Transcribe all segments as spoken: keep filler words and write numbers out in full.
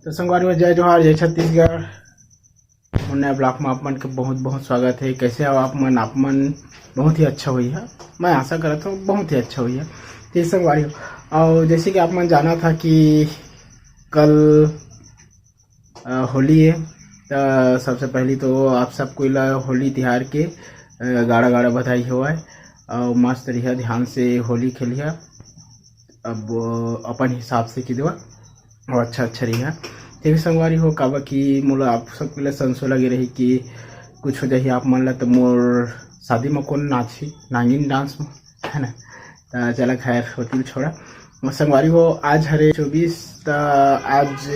तो संगवारी हो, जय जोहार, जय छत्तीसगढ़। मोर नया vlog में आप मन के बहुत बहुत स्वागत है। कैसे हो आप मन? आप मन बहुत ही अच्छा होइहा, मैं आशा करत हूँ बहुत ही अच्छा होइहा। ठीक संगवारी हो, और जैसे कि आप मन जाना था कि कल अ, होली है, तो सबसे पहली तो आप सब कोई ला होली तिहार के अ, गाड़ा गाड़ा बधाई होवय। और मस्त रहिया, ध्यान से होली खेलिया, अब अपन हिसाब से कि देवा और अच्छा अच्छा रहिया। ठीक है संगवारी हो, काबर कि मोला आप सब के लिए संशय लगे रही कि कुछ हो जाही आप मन ला, तो मोर शादी में कौन नाचही नागिन डांस में, है ना? त चला खैर, होती छोड़ा। संगवारी हो, आज हरे चौबीस, त आज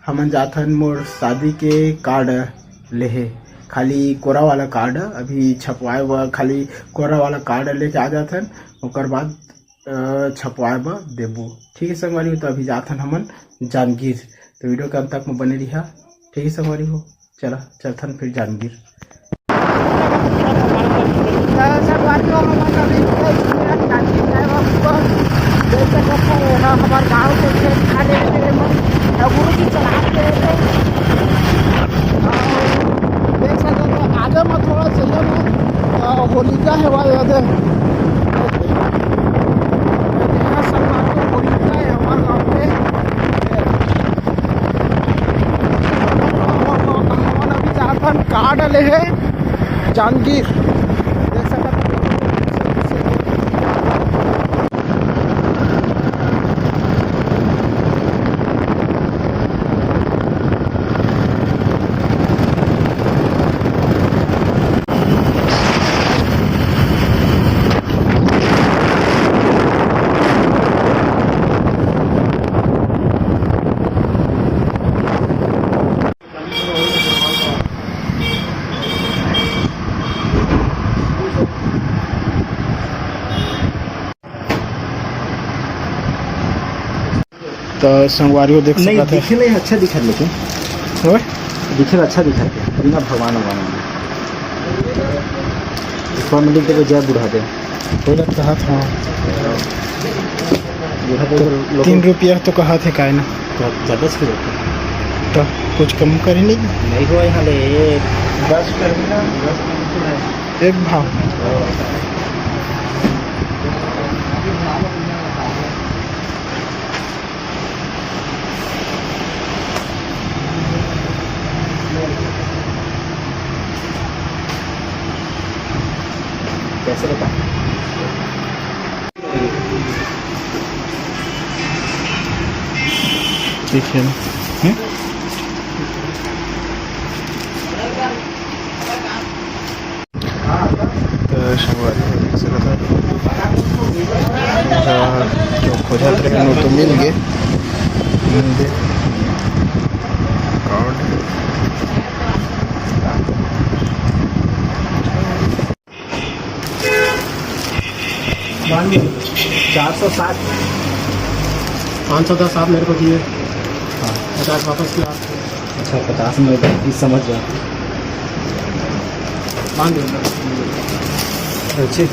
हमन जाथन मोर शादी के कार्ड लेहे, खाली कोरा वाला कार्ड अभी छपवाए बर, खाली कोरा वाला कार्ड लेके आ जाथन, ओकर बाद अ, छपवाए बर देबो। ठीक है संगवारी हो, तो अभी जाथन हमन जांजगीर, तो वीडियो के अंत तक में बने रहिहा। ठीक है संगवारी हो, चला चलथन फिर जांजगीर। हमार गाँव के खेत खाली रहिथे, गुरु जी चला के रहिथे। देख सकत हव, आगे म थोड़ा चले म, अ, होलिका हे, वह याद हे। देखा सब बात तो होलिका हे हमार गाँव पे। हमन अभी जात हन कार्ड लेहे जांजगीर। देख सकत हव। त संगवारी हो देख नहीं, सकत हे। दिखे ले अच्छा दिखत, लेकिन ओए? दिखे ले अच्छा दिखत हे, बिना भगवान भगवान वाला। ऊपर में लिख देबे जय बूढ़ा देव। कोई लगता हाथ, हाँ। बूढ़ा देव तो लोग तीन रुपया तो कहा थे, काय ना? तो ज्यादा से होता। तो कुछ कम करे नहीं? नहीं हुआ यहाँ ले। दस कर देना, दस कर देना। एक भाव। कैसे बता? ठीक है ना? हम्म? त संगवारी हो देख सकत हव, ओहा जो खोजत रहे, वो तो मिल गे, मिल गे कार्ड। चार सौ सात, पाँच सौ दस आप मेरे को दिए, हाँ। पचास वापस किया आपको। अच्छा, पचास में तीस समझ गया। बांध दो। अच्छी।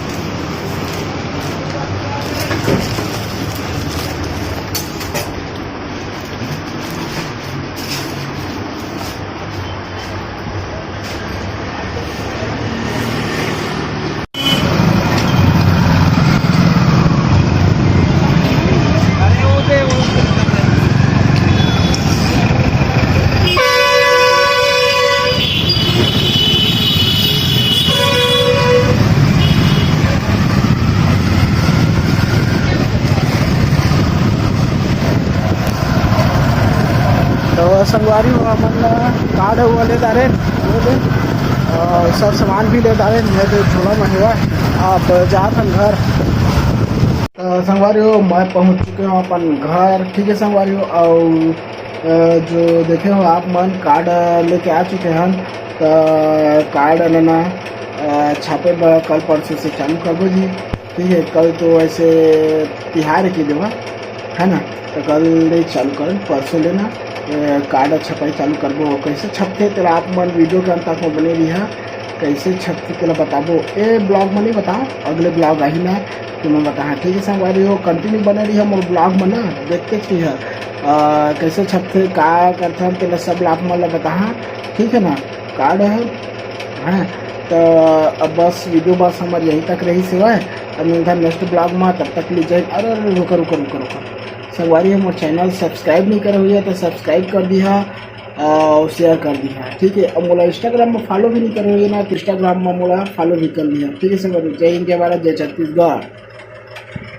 तो संगवारी हो, हमन ला कार्ड वो ले डारे, वो दे, और सब सामान भी ले डारे, मैं तो झोला में हेवा, अब जात हन घर। तो संगवारी हो, मैं पहुंच चुके हूँ अपन घर। ठीक है संगवारी हो, और अ, जो देखे हो आप मन, कार्ड लेके आ चुके हन, तो कार्ड लेना अ, छापे बर कल परसों से चालू करबो जी। ठीक है, कल तो ऐसे तिहार के देवा है ना, तो कल ले चालू कर, परसों लेना अ, कार्ड छपाई चालू करबो। कैसे छपथे तेला आप मन वीडियो के अंत तक में बने रहिहा। कैसे छपथे तेला बताबो, ए vlog में नहीं बताओ, अगले vlog आही ना, तो मैं बताहा। ठीक है संगवारी हो, continue बने रही मोर vlog में ना, देखते रही है कैसे छपथे, का करथन, तेला सब vlog में ला बताहा। ठीक है ना, कार्ड है, हाँ। तो अब बस video बस हमारे यहीं तक रही सेवा है। अब मिलता next vlog में, तब तक के लिए जय। अरे अरे, रुका रुका रुका रुका, संगवारी हमर channel subscribe नहीं करे हुई है तो subscribe कर दिया और share कर दिया। ठीक है, अब मोला Instagram में follow भी नहीं करे हुई है ना, तो Instagram में मोला follow भी कर लिया। ठीक है संगवारी, जय हिंद, जय भारत, जय छत्तीसगढ़।